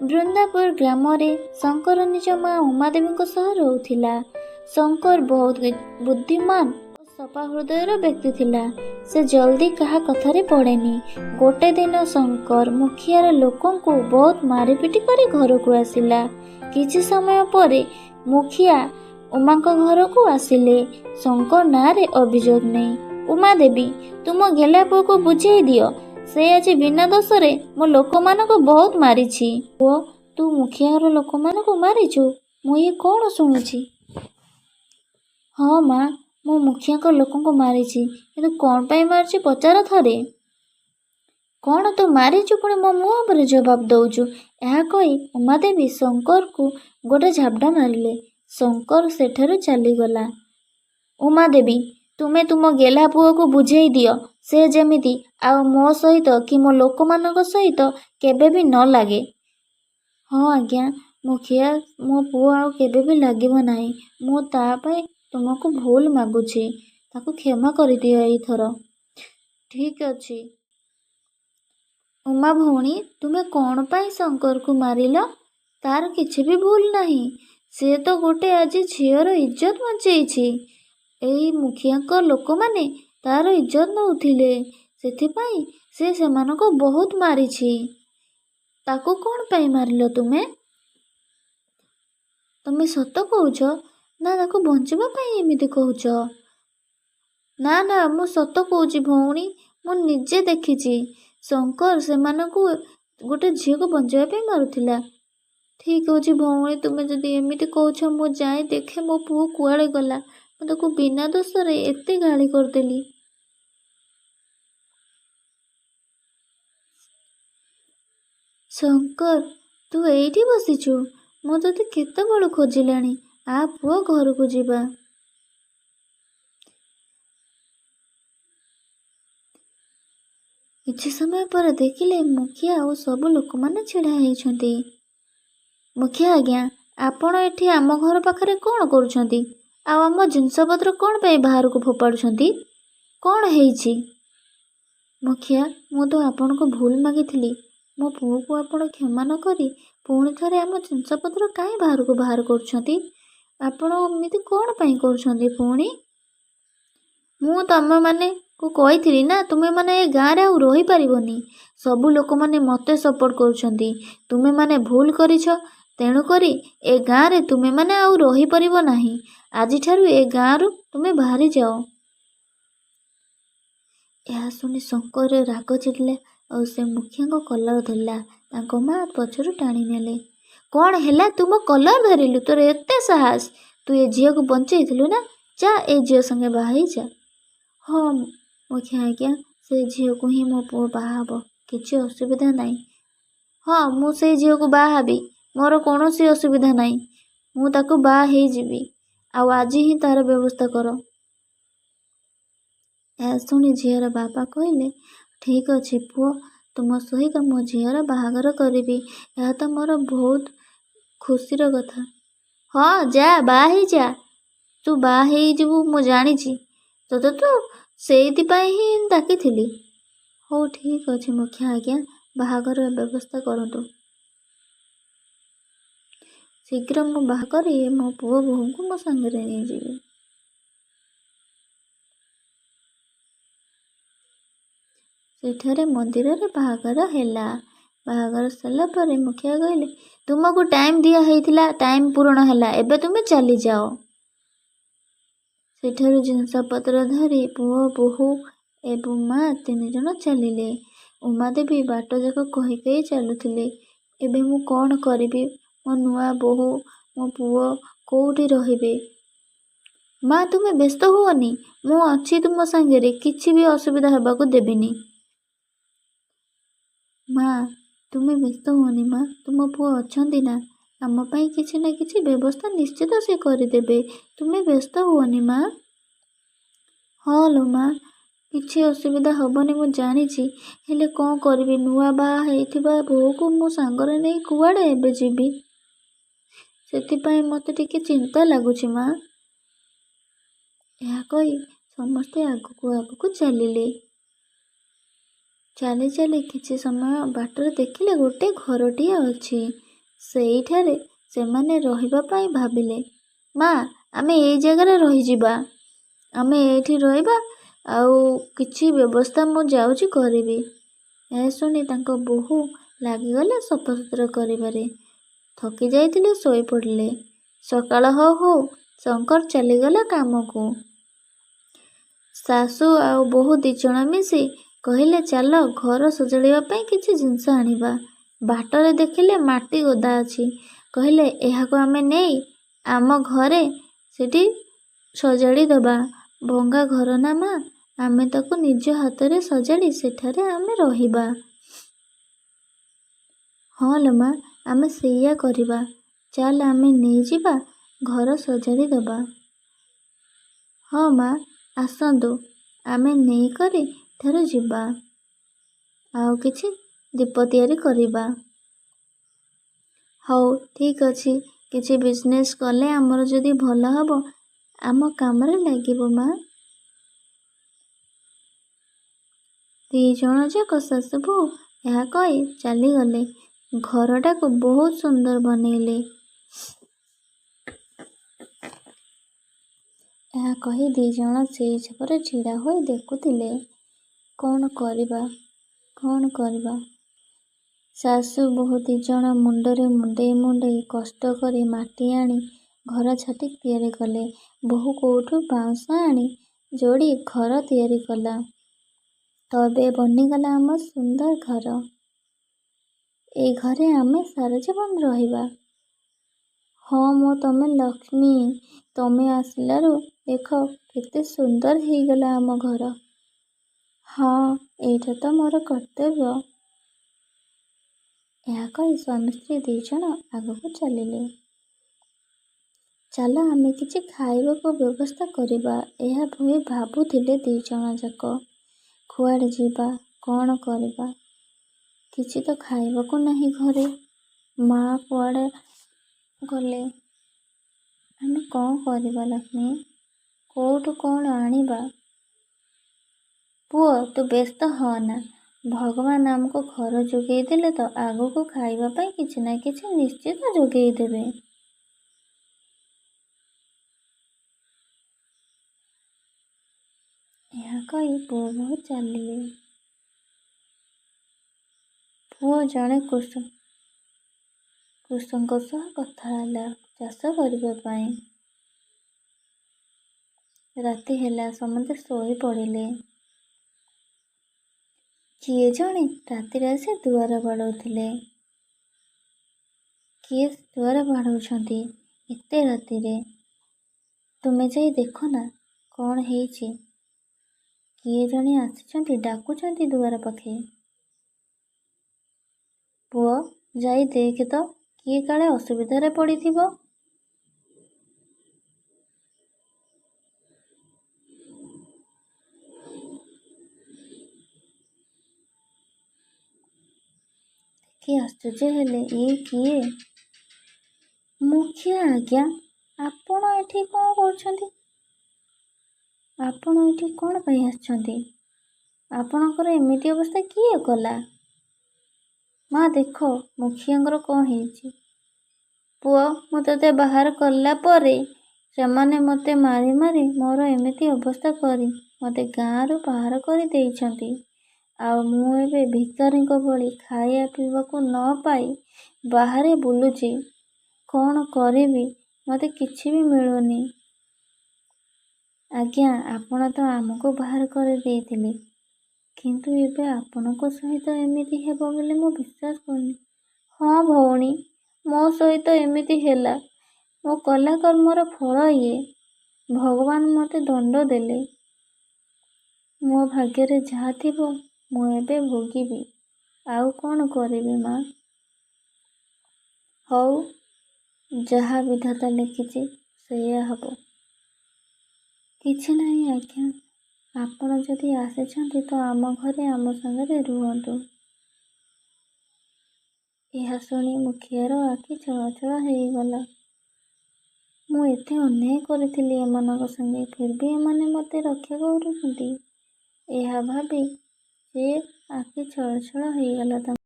ବୃନ୍ଦାପୁର ଗ୍ରାମରେ ଶଙ୍କର ନିଜ ମା ଉମାଦେବୀଙ୍କ ସହ ରହୁଥିଲା। ଶଙ୍କର ବହୁତ ବୁଦ୍ଧିମାନ ଓ ସଫା ହୃଦୟର ବ୍ୟକ୍ତି ଥିଲା। ସେ ଜଲ୍ଦି କାହା କଥାରେ ପଡ଼େନି। ଗୋଟେ ଦିନ ଶଙ୍କର ମୁଖିଆର ଲୋକଙ୍କୁ ବହୁତ ମାରିପିଟି କରି ଘରକୁ ଆସିଲା। କିଛି ସମୟ ପରେ ମୁଖିଆ ଉମାଙ୍କ ଘରକୁ ଆସିଲେ ଶଙ୍କର ନାଁରେ ଅଭିଯୋଗ ନେଇ। ଉମାଦେବୀ, ତୁମ ଗେହ୍ଲା ପୁଅକୁ ବୁଝେଇ ଦିଅ, ସେ ଆଜି ବିନା ଦୋଷରେ ମୋ ଲୋକମାନଙ୍କୁ ବହୁତ ମାରିଛି। ପୁଅ, ତୁ ମୁଖିଆ ଘର ଲୋକମାନଙ୍କୁ ମାରିଛୁ? ମୁଁ ଇଏ କ'ଣ ଶୁଣୁଛି? ହଁ ମା, ମୁଁ ମୁଖିଆଙ୍କ ଲୋକଙ୍କୁ ମାରିଛି, କିନ୍ତୁ କ'ଣ ପାଇଁ ମାରିଛି ପଚାର ଥରେ। କ'ଣ ତୁ ମାରିଛୁ, ପୁଣି ମୋ ମୁହଁ ଉପରେ ଜବାବ ଦେଉଛୁ? ଏହା କହି ଉମାଦେବୀ ଶଙ୍କରକୁ ଗୋଟେ ଝାବଡ଼ା ମାରିଲେ। ଶଙ୍କର ସେଠାରୁ ଚାଲିଗଲା। ଉମାଦେବୀ, ତୁମେ ତୁମ ଗେହ୍ଲା ପୁଅକୁ ବୁଝେଇ ଦିଅ, ସେ ଯେମିତି ଆଉ ମୋ ସହିତ କି ମୋ ଲୋକମାନଙ୍କ ସହିତ କେବେ ବି ନ ଲାଗେ। ହଁ ଆଜ୍ଞା ମୁଖିଆ, ମୋ ପୁଅ ଆଉ କେବେ ବି ଲାଗିବ ନାହିଁ। ମୁଁ ତା ପାଇଁ ତୁମକୁ ଭୁଲ ମାଗୁଛି, ତାକୁ କ୍ଷମା କରିଦିଅ ଏଇଥର। ଠିକ୍ ଅଛି। ଉମା ଭଉଣୀ, ତୁମେ କ'ଣ ପାଇଁ ଶଙ୍କରକୁ ମାରିଲ? ତାର କିଛି ବି ଭୁଲ ନାହିଁ। ସେ ତ ଗୋଟେ ଆଜି ଝିଅର ଇଜ୍ଜତ ବଞ୍ଚେଇଛି। ଏଇ ମୁଖିଆଙ୍କ ଲୋକମାନେ ତାର ଇଜ୍ଜତ ନେଉଥିଲେ, ସେଥିପାଇଁ ସେ ସେମାନଙ୍କୁ ବହୁତ ମାରିଛି। ତାକୁ କ'ଣ ପାଇଁ ମାରିଲ ତୁମେ? ତମେ ସତ କହୁଛ ନା ତାକୁ ବଞ୍ଚିବା ପାଇଁ ଏମିତି କହୁଛ? ନା ନା, ମୁଁ ସତ କହୁଛି ଭଉଣୀ, ମୁଁ ନିଜେ ଦେଖିଛି ଶଙ୍କର ସେମାନଙ୍କୁ ଗୋଟେ ଝିଅକୁ ବଞ୍ଚାଇବା ପାଇଁ ମାରୁଥିଲା। ଠିକ୍ ଅଛି ଭଉଣୀ, ତୁମେ ଯଦି ଏମିତି କହୁଛ ମୁଁ ଯାଇ ଦେଖେ ମୋ ପୁଅ କୁଆଡ଼େ ଗଲା। ମୁଁ ତାକୁ ବିନା ଦୋଷରେ ଏତେ ଗାଳି କରିଦେଲି। ଶଙ୍କର, ତୁ ଏଇଠି ବସିଛୁ? ମୁଁ ତୋତେ କେତେବେଳୁ ଖୋଜିଲାଣି। ଆ ପୁଅ, ଘରକୁ ଯିବା। କିଛି ସମୟ ପରେ ଦେଖିଲେ ମୁଖିଆ ଆଉ ସବୁ ଲୋକମାନେ ଛିଡ଼ା ହେଇଛନ୍ତି। ମୁଖିଆ ଆଜ୍ଞା, ଆପଣ ଏଠି ଆମ ଘର ପାଖରେ କ'ଣ କରୁଛନ୍ତି? ଆଉ ଆମ ଜିନିଷପତ୍ର କ'ଣ ପାଇଁ ବାହାରକୁ ଫୋପାଡ଼ୁଛନ୍ତି? କ'ଣ ହେଇଛି? ମୁଖିଆ, ମୁଁ ତ ଆପଣଙ୍କୁ ଭୁଲ ମାଗିଥିଲି। ମୋ ପୁଅକୁ ଆପଣ କ୍ଷମା ନ କରି ପୁଣି ଥରେ ଆମ ଜିନିଷପତ୍ର କାହିଁ ବାହାରକୁ ବାହାର କରୁଛନ୍ତି? ଆପଣ ଏମିତି କ'ଣ ପାଇଁ କରୁଛନ୍ତି ପୁଣି? ମୁଁ ତମମାନଙ୍କୁ କହିଥିଲି ନା, ତୁମେମାନେ ଏ ଗାଁରେ ଆଉ ରହିପାରିବନି। ସବୁ ଲୋକମାନେ ମୋତେ ସପୋର୍ଟ କରୁଛନ୍ତି। ତୁମେମାନେ ଭୁଲ କରିଛ, ତେଣୁକରି ଏ ଗାଁରେ ତୁମେମାନେ ଆଉ ରହିପାରିବ ନାହିଁ। ଆଜିଠାରୁ ଏ ଗାଁରୁ ତୁମେ ବାହାରି ଯାଅ। ଏହା ଶୁଣି ଶଙ୍କର ରାଗ ଚିଡ଼ିଲା ଆଉ ସେ ମୁଖିଆଙ୍କ କଲର ଧରିଲା। ତାଙ୍କ ମା ପଛରୁ ଟାଣି ନେଲେ। କ'ଣ ହେଲା, ତୁ ମୋ କଲର ଧରିଲୁ? ତୋର ଏତେ ସାହସ? ତୁ ଏ ଝିଅକୁ ବଞ୍ଚେଇଥିଲୁ ନା? ଯା, ଏ ଝିଅ ସାଙ୍ଗେ ବାହା ହେଇଯା। ହଁ ମୁଖିଆ ଆଜ୍ଞା, ସେ ଝିଅକୁ ହିଁ ମୋ ପୁଅ ବାହା ହେବ, କିଛି ଅସୁବିଧା ନାହିଁ। ହଁ, ମୁଁ ସେଇ ଝିଅକୁ ବାହା ହେବି, ମୋର କୌଣସି ଅସୁବିଧା ନାହିଁ। ମୁଁ ତାକୁ ବାହା ହେଇଯିବି, ଆଉ ଆଜି ହିଁ ତାର ବ୍ୟବସ୍ଥା କର। ଏହା ଶୁଣି ଝିଅର ବାପା କହିଲେ, ଠିକ୍ ଅଛି ପୁଅ, ତୁମ ସହିତ ମୋ ଝିଅର ବାହାଘର କରିବି, ଏହା ତ ମୋର ବହୁତ ଖୁସିର କଥା। ହଁ, ଯା ବାହା ହେଇଯା। ତୁ ବାହା ହେଇଯିବୁ ମୁଁ ଜାଣିଛି। ତୋତେ ତ ସେଇଥିପାଇଁ ହିଁ ଡାକିଥିଲି। ହଉ ଠିକ୍ ଅଛି ମୁଖିଆ ଆଜ୍ଞା, ବାହାଘର ବ୍ୟବସ୍ଥା କରନ୍ତୁ। ଶୀଘ୍ର ମୁଁ ବାହା କରି ମୋ ପୁଅ ବୋହୂଙ୍କୁ ମୋ ସାଙ୍ଗରେ ନେଇଯିବି। ସେଠାରେ ମନ୍ଦିରରେ ବାହାଘର ହେଲା। ବାହାଘର ସରିଲା ପରେ ମୁଖିଆ କହିଲେ, ତୁମକୁ ଟାଇମ୍ ଦିଆ ହେଇଥିଲା, ଟାଇମ୍ ପୂରଣ ହେଲା, ଏବେ ତୁମେ ଚାଲିଯାଅ। ସେଠାରୁ ଜିନିଷପତ୍ର ଧରି ପୁଅ, ବୋହୂ ଏବଂ ମା ତିନି ଜଣ ଚାଲିଲେ। ଉମାଦେବୀ ବାଟଯାକ କହି କହି ଚାଲୁଥିଲେ, ଏବେ ମୁଁ କ'ଣ କରିବି? ମୋ ନୂଆ ବୋହୂ, ମୋ ପୁଅ କେଉଁଠି ରହିବେ? ମା, ତୁମେ ବ୍ୟସ୍ତ ହୁଅନି, ମୁଁ ଅଛି ତୁମ ସାଙ୍ଗରେ, କିଛି ବି ଅସୁବିଧା ହେବାକୁ ଦେବିନି। ମା, ତୁମେ ବ୍ୟସ୍ତ ହୁଅନି ମା, ତୁମ ପୁଅ ଅଛନ୍ତି ନା, ଆମ ପାଇଁ କିଛି ନା କିଛି ବ୍ୟବସ୍ଥା ନିଶ୍ଚିତ ସେ କରିଦେବେ। ତୁମେ ବ୍ୟସ୍ତ ହୁଅନି ମା। ହଁ ଲୋ ମା, କିଛି ଅସୁବିଧା ହେବନି ମୁଁ ଜାଣିଛି, ହେଲେ କ'ଣ କରିବି? ନୂଆ ବାହା ହେଇଥିବା ବୋହୂକୁ ମୁଁ ସାଙ୍ଗରେ ନେଇ କୁଆଡ଼େ ଏବେ ଯିବି? ସେଥିପାଇଁ ମୋତେ ଟିକେ ଚିନ୍ତା ଲାଗୁଛି ମା। ଏହା କହି ସମସ୍ତେ ଆଗକୁ ଆଗକୁ ଚାଲିଲେ। ଚାଲି ଚାଲି କିଛି ସମୟ ବାଟରେ ଦେଖିଲେ ଗୋଟେ ଘରଟିଏ ଅଛି। ସେଇଠାରେ ସେମାନେ ରହିବା ପାଇଁ ଭାବିଲେ। ମା, ଆମେ ଏଇ ଜାଗାରେ ରହିଯିବା। ଆମେ ଏଇଠି ରହିବା, ଆଉ କିଛି ବ୍ୟବସ୍ଥା ମୁଁ ଯାଉଛି କରିବି। ଏହା ଶୁଣି ତାଙ୍କ ବୋହୂ ଲାଗିଗଲେ ସଫାସୁତୁରା କରିବାରେ। ଥକି ଯାଇଥିଲେ, ଶୋଇପଡ଼ିଲେ। ସକାଳ ହଉ ହଉ ଶଙ୍କର ଚାଲିଗଲା କାମକୁ। ଶାଶୁ ଆଉ ବୋହୂ 2 ଜଣ ମିଶି କହିଲେ, ଚାଲ ଘର ସଜାଡ଼ିବା ପାଇଁ କିଛି ଜିନିଷ ଆଣିବା। ବାଟରେ ଦେଖିଲେ ମାଟି ଗଦା ଅଛି। କହିଲେ, ଏହାକୁ ଆମେ ନେଇ ଆମ ଘରେ ସେଠି ସଜାଡ଼ି ଦେବା। ଭଙ୍ଗା ଘର ନା ମା, ଆମେ ତାକୁ ନିଜ ହାତରେ ସଜାଡ଼ି ସେଠାରେ ଆମେ ରହିବା। ହଁ ଲୋ ମା, ଆମେ ସେଇଆ କରିବା। ଚାଲ ଆମେ ନେଇଯିବା, ଘର ସଜାଡ଼ି ଦେବା। ହଁ ମା, ଆସନ୍ତୁ, ଆମେ ନେଇକରି ଏଠାରୁ ଯିବା। ଆଉ କିଛି ଦୀପ ତିଆରି କରିବା। ହଉ, ଠିକ୍ ଅଛି। କିଛି ବିଜନେସ୍ କଲେ ଆମର ଯଦି ଭଲ ହେବ, ଆମ କାମରେ ଲାଗିବ ମା। 2 ଜଣ ଯାକ ଶାଶୁ ବୋହୂ ଏହା କହି ଚାଲିଗଲେ। ଘରଟାକୁ ବହୁତ ସୁନ୍ଦର ବନେଇଲେ। ଏହା କହି 2 ଜଣ ସେଇ ଛକରେ ଛିଡ଼ା ହୋଇ ଦେଖୁଥିଲେ। କ'ଣ କରିବା, କ'ଣ କରିବା? ଶାଶୁ ବୋହୂ 2 ଜଣ ମୁଣ୍ଡରେ ମୁଣ୍ଡେଇ ମୁଣ୍ଡେଇ କଷ୍ଟ କରି ମାଟି ଆଣି ଘର ଛାଟି ତିଆରି କଲେ। ବୋହୂ କୋଉଠୁ ବାଉଁଶ ଆଣି ଯୋଡ଼ି ଘର ତିଆରି କଲା। ତବେ ବନିଗଲା ଆମ ସୁନ୍ଦର ଘର। ଏଇ ଘରେ ଆମେ ସାରା ଜୀବନ ରହିବା। ହଁ ମୋ, ତମେ ଲକ୍ଷ୍ମୀ। ତମେ ଆସିଲାରୁ ଦେଖ କେତେ ସୁନ୍ଦର ହେଇଗଲା ଆମ ଘର। ହଁ, ଏଇଟା ତ ମୋର କର୍ତ୍ତବ୍ୟ। ଏହା କହି ସ୍ୱାମୀ ସ୍ତ୍ରୀ 2 ଜଣ ଆଗକୁ ଚାଲିଲେ। ଚାଲ ଆମେ କିଛି ଖାଇବାକୁ ବ୍ୟବସ୍ଥା କରିବା। ଏହା ଭଳି ଭାବୁଥିଲେ 2 ଜଣ ଯାକ। କୁଆଡ଼େ ଯିବା, କ'ଣ କରିବା? କିଛି ତ ଖାଇବାକୁ ନାହିଁ ଘରେ। ମା କୁଆଡ଼େ ଗଲେ? ଆମେ କ'ଣ କରିବା ଲକ୍ଷ୍ମୀ? କୋଉଠୁ କ'ଣ ଆଣିବା? ପୁଅ, ତୁ ବ୍ୟସ୍ତ ହଅନା। ଭଗବାନ ଆମକୁ ଘର ଯୋଗେଇ ଦେଲେ ତ ଆଗକୁ ଖାଇବା ପାଇଁ କିଛି ନା କିଛି ନିଶ୍ଚିତ ଯୋଗେଇ ଦେବେ। ଏହା କହି ପୁଅ ବୋହୂ ଚାଲିଲେ। ପୁଅ ଜଣେ କୃଷକଙ୍କ ସହ କଥା ହେଲା ଚାଷ କରିବା ପାଇଁ। ରାତି ହେଲା, ସମସ୍ତେ ଶୋଇପଡ଼ିଲେ। କିଏ ଜଣେ ରାତିରେ ଆସି ଦୁଆର ବାଡ଼ଉଥିଲେ। କିଏ ଦୁଆର ବାଡ଼ଉଛନ୍ତି ଏତେ ରାତିରେ? ତୁମେ ଯାଇ ଦେଖ ନା କ'ଣ ହେଇଛି। କିଏ ଜଣେ ଆସିଛନ୍ତି, ଡାକୁଛନ୍ତି ଦୁଆର ପାଖେ। ପୁଅ, ଯାଇ ଦେଖେ ତ, କିଏ କାଳେ ଅସୁବିଧାରେ ପଡ଼ିଥିବ। ଦେଖି ଆଶ୍ଚର୍ଯ୍ୟ ହେଲେ, ଇଏ କିଏ? ମୁଖିଆ ଆଜ୍ଞା, ଆପଣ ଏଠି କ'ଣ କରୁଛନ୍ତି? ଆପଣ ଏଠି କ'ଣ ପାଇଁ ଆସିଛନ୍ତି? ଆପଣଙ୍କର ଏମିତି ଅବସ୍ଥା କିଏ କଲା? ମା, ଦେଖ ମୁଖିଆଙ୍କର କ'ଣ ହେଇଛି। ପୁଅ, ମୁଁ ତୋତେ ବାହାର କଲା ପରେ ସେମାନେ ମୋତେ ମାରି ମାରି ମୋର ଏମିତି ଅବସ୍ଥା କରି ମୋତେ ଗାଁରୁ ବାହାର କରିଦେଇଛନ୍ତି। ଆଉ ମୁଁ ଏବେ ଭିକାରୀଙ୍କ ଭଳି ଖାଇବା ପିଇବାକୁ ନ ପାଇ ବାହାରେ ବୁଲୁଛି। କ'ଣ କରିବି, ମୋତେ କିଛି ବି ମିଳୁନି। ଆଜ୍ଞା, ଆପଣ ତ ଆମକୁ ବାହାର କରିଦେଇଥିଲେ, କିନ୍ତୁ ଏବେ ଆପଣଙ୍କ ସହିତ ଏମିତି ହେବ ବୋଲି ମୁଁ ବିଶ୍ୱାସ କରୁନି। ହଁ ଭଉଣୀ, ମୋ ସହିତ ଏମିତି ହେଲା। ମୋ କଲା କର୍ମର ଫଳ ଇଏ। ଭଗବାନ ମୋତେ ଦଣ୍ଡ ଦେଲେ। ମୋ ଭାଗ୍ୟରେ ଯାହା ଥିବ ମୁଁ ଏବେ ଭୋଗିବି। ଆଉ କ'ଣ କରିବି ମା? ହଉ, ଯାହା ବିଧାତା ଲେଖିଛି ସେଇଆ ହେବ। କିଛି ନାହିଁ ଆଜ୍ଞା, ଆପଣ ଯଦି ଆସିଛନ୍ତି ତ ଆମ ଘରେ ଆମ ସାଙ୍ଗରେ ରୁହନ୍ତୁ। ଏହା ଶୁଣି ମୁଖିଆର ଆଖି ଛଳଛଳ ହେଇଗଲା। ମୁଁ ଏତେ ଅନ୍ୟାୟ କରିଥିଲି ଏମାନଙ୍କ ସାଙ୍ଗେ, ଫିର୍ ବି ଏମାନେ ମୋତେ ରକ୍ଷା କରୁଛନ୍ତି। ଏହା ଭାବି ସେ ଆଖି ଛଳଛଳ ହେଇଗଲା।